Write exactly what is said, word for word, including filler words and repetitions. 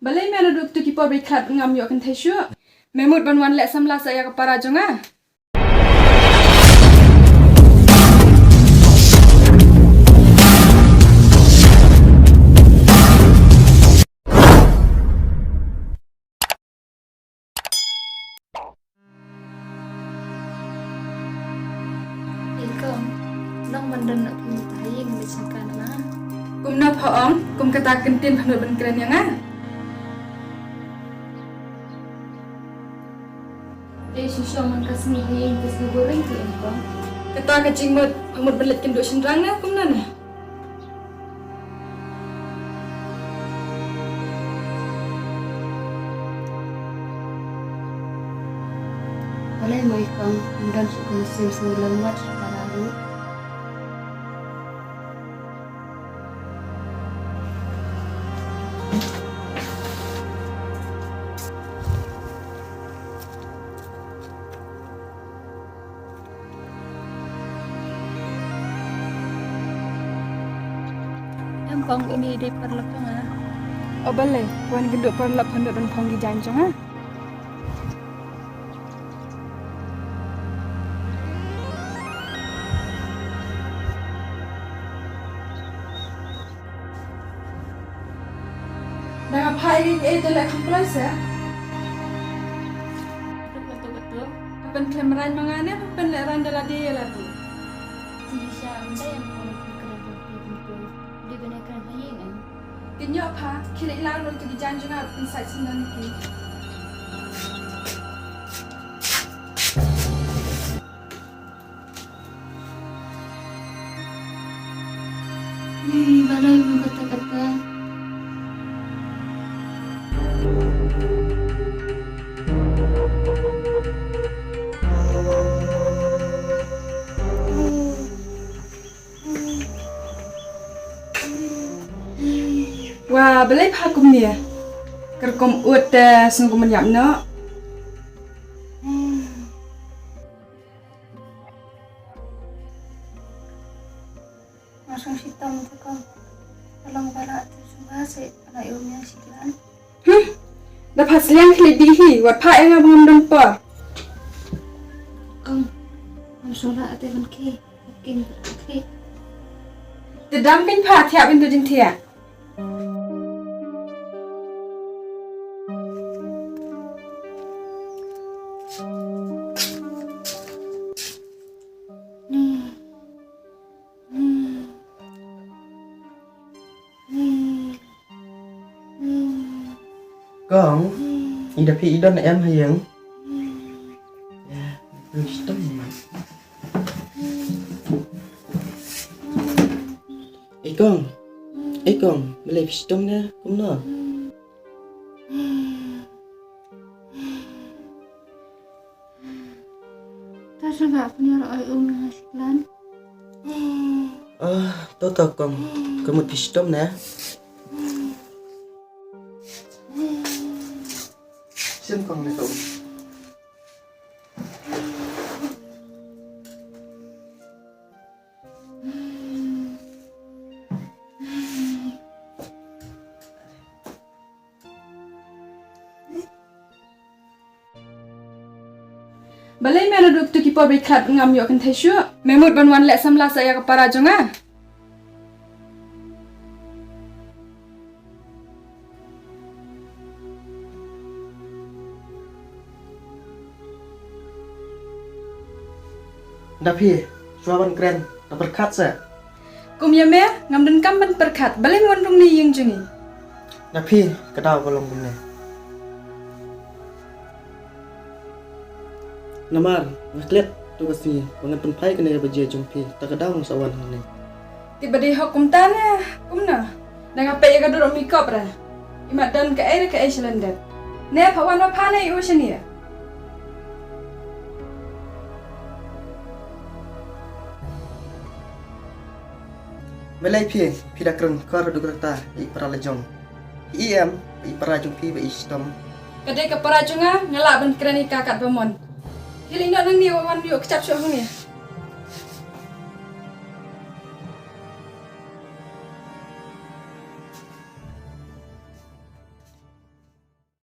Balei me naduh kito ki por ba khlad ngam ïoh kynthei shuh? Me mut ban wan leh samla sa ïa ka para jong nga. Ih kong, long ban don noh phi mynta ha ïing, ba shim ka na ma. Kumno pha ong, kum kata ka ktien pha nud ban kren ïa nga. Te shisha man ka sngi ha ïing te sngi burom phi ong kong. Kata ka jingmut, pha mut ban leit kynduh shynrang ne kumno ne? Balei mo i kong, ym don shuh ka mynsiem sngewlem wat sha ka la ruh. Em kong, ine i dei paralok jong nga. O balei, wan kynduh paralok, kynduh ban phong ki jaiñ jong nga. Da nga phah ïa ka, eh, da leh kham kloi se. Kato, kato, kato. Pha pynkhlem rain ma nga ne pha pynlehrain da lade ïa lade? Jingshisha ym dei em kong, phi kren, phi kren, phi kren. Dei ban ïakren ha ïing em. Kin ïoh pha, khie leit lang ruh ïa ki jaiñ jong nga, pynsaid syndon ïa ki. Ih, balei mo kata kata. Wah, balei pha kumne? Ka rukom ud te sngew kum ban ïap noh. Nga sngewshitom te kong. Ka long ba la atu sngewbha seh ka la ïoh ïa u Shiklan. Hmm. Da pha sliang khlieh dih hi, wat phah ïa nga ba ngam don por. Kong, ngam sngewlah te ban khie. Kin khlieh. Te dam kin pha thiah bin tu jingthiah. Kong, i da phi i don em ha ïing? Ïa, phi shitom ma. Ei kong, ei kong, balei phi shitom ne kumno? To sngewbha pynïaid oi um na Shiklan. Ah, to to kong, ka mut phi shitom ne? Shim kong ne to. Balei me naduh kito ki por ba khlad ngam ïoh kynthei shuh? Me mut ban wan leh samla sa ïa ka para jong nga. Da phi, shuwa ban kren, da pyrkhat seh. Kum ïa me, ngam donkam ban pyrkhat, balei me wan rung na ïing jong ngi? Da phi, ka daw ka long kumne. Namar nga klet tu ka sngi ba ngan pynphai kane ka bajia jong phi, ta ka daw nga sa wan hangne. Te ba dei hok kumta ne kumno? Da nga peit ïa ka dur um ikop re. Imat don kaei re kaei sha lyndet. Ne pha wan ma pha ne ïa u shane. Balei phi, phi da kren kor duk rta ïa i para la jong. Phi i em, ïa i para jong phi ba i shitom. Ka dei ka para jong nga, nga lah ban kren ïa ka katba mon. Phi leit noh nangne, wan ïoh kjap shuh hangne.